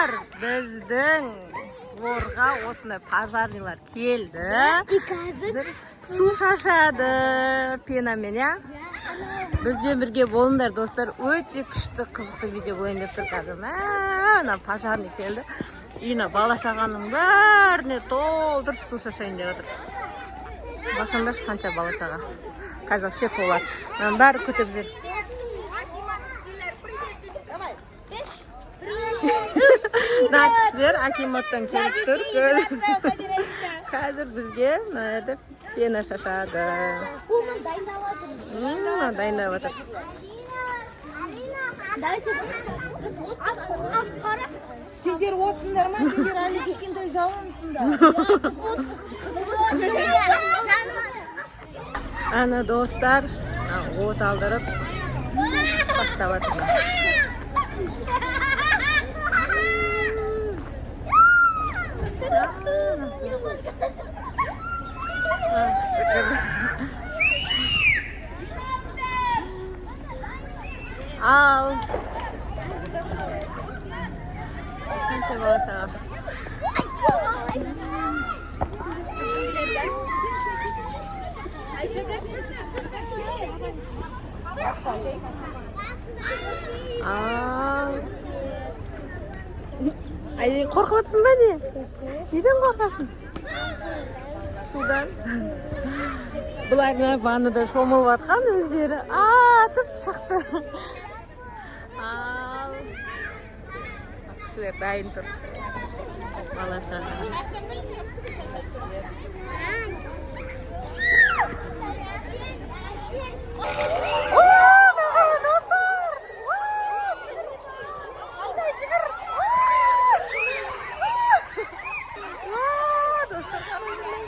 Достар, біздің дворға осындай пожарныйлар келді. И қазір Су шашады пенамен, иә? Бізбен бірге болыңдар, достар. Өте күшті, қызықты видео болайын деп тұр қазір. Мә, ана пожарный келді. И мына бала шағаның бәріне толтырып су шашайын деп жатыр. Басаңдаршы, қанша бала шаға. Қазір вообще толады. Мынаның бәрі күтіп жүр. Мына кісілер акиматтан келіп тұр. Қазір бізге мына жерде пена шашады. Сумен дайындалып жатыр. Мына дайындап жатыр. Давайте біз от қара. Сендер отсыңдар ма? Сендер әлі кішкентай жалынсыңдар. Біз от. Ана достар, мына от алдырып бастап жатыр. Мына кісі кірді. Ал. Қанша бала шаға. Ал. Ай, қорқып отырсың ба не? Неден қорқасың? Судан. Бұлар мына ваннада шомылып жатқан өздері атып шықты. Ал. Кісілер дайын тұр. Бала шаға. О, давай, достар! Алдай, жүгір! О, достар, қараңдар.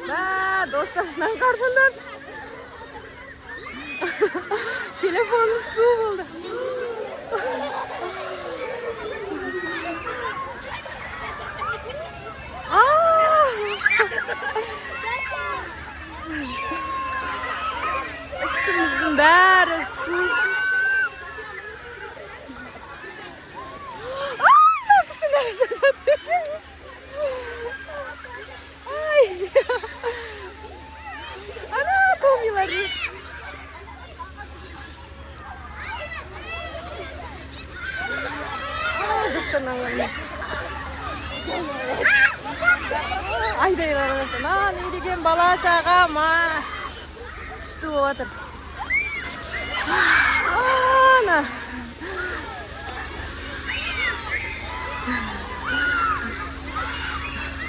Мә, достар, мынаны қарасаңдар. Телефоным су болды. Үстіміздің бәрі су. Ай, мына кісі жатыр. Ай. Ана Томилар жүр. Ай, достар, мыналар. Айдайлар мына не деген бала шаға ма. Күшті болып жатыр. Ана.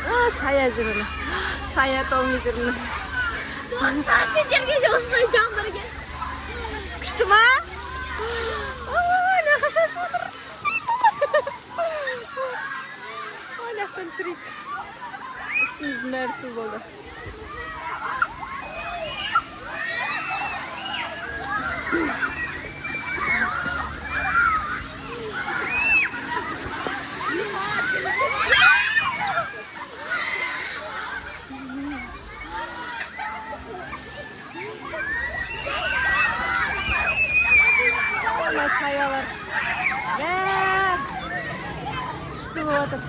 А, Сая жүр ана. Сая Томи жүр мына. Достар, сендерге де осындай жаңбыр келді. Күшті ма? Ой, мына шашып отыр. Ой, мына жақтан түсірейік. Үстіміздің бәрі су болды. Мына саялар. Бәрі күшті болып жатыр.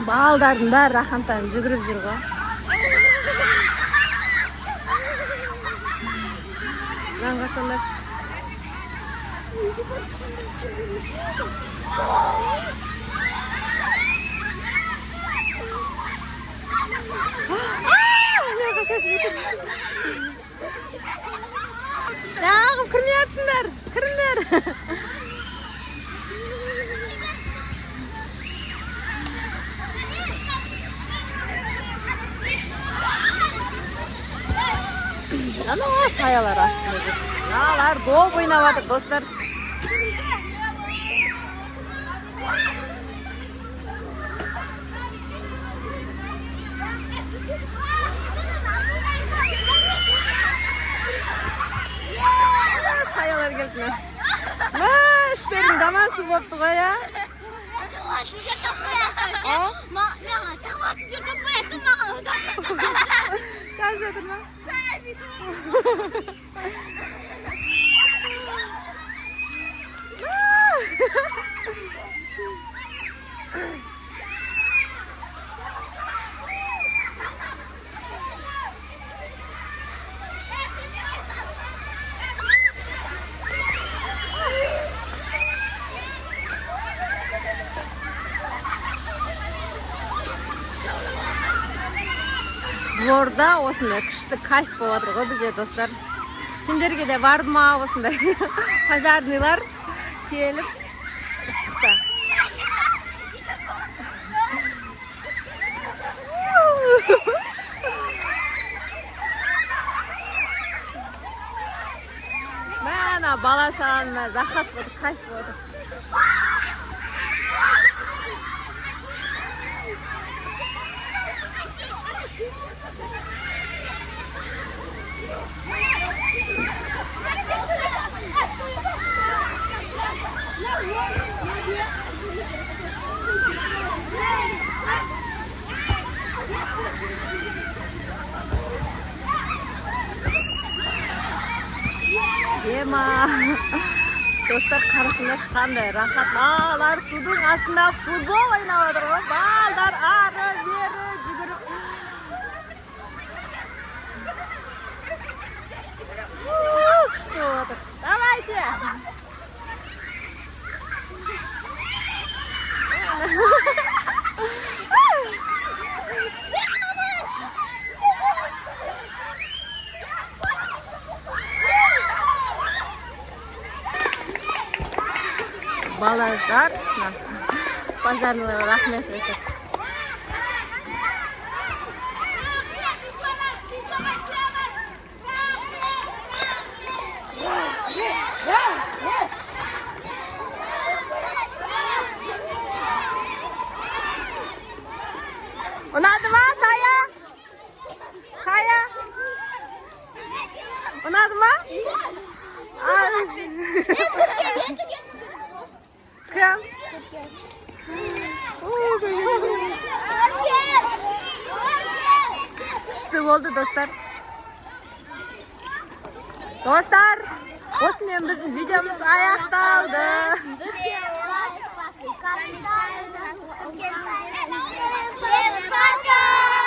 Балдардың бәрі рахаттанып жүгіріп жүр ғой. Мынаны қарасаңдар. Неғып кірмей жатсыңдар? Кіріңдер. Ана саялар астында жүр. Мыналар доп ойнап жатыр, достар. Саялар келді. Мә, үстерің жаман су болыпты ғой, а? Тығылатын жер таппай жатсың. Маған тығылатын жер таппай жатсың, маған. Жазып жатыр ма? Дворда осындай күшті кайф болып жатыр ғой бізде, достар. Сендерге де барды ма осындай пожарныйлар келіп ыстықта? Мә, ана бала шағаның рахат болды, кайф болды. Ема. Достар, қарасаңдар, қандай рахат. Балалар судың астында футбол ойнап жатыр ғой. Балдар ары бері жүгіріп. Күшті болып жатыр. Давайте. Балалар, пожарныйларға рахмет айтады. Ұнады ма, Сая? Сая? Ұнады ма? Кім? Күшті болды, достар. Достар, осымен біздің видеомыз аяқталды. Бізге лайк басып, комментарий жазып, пока!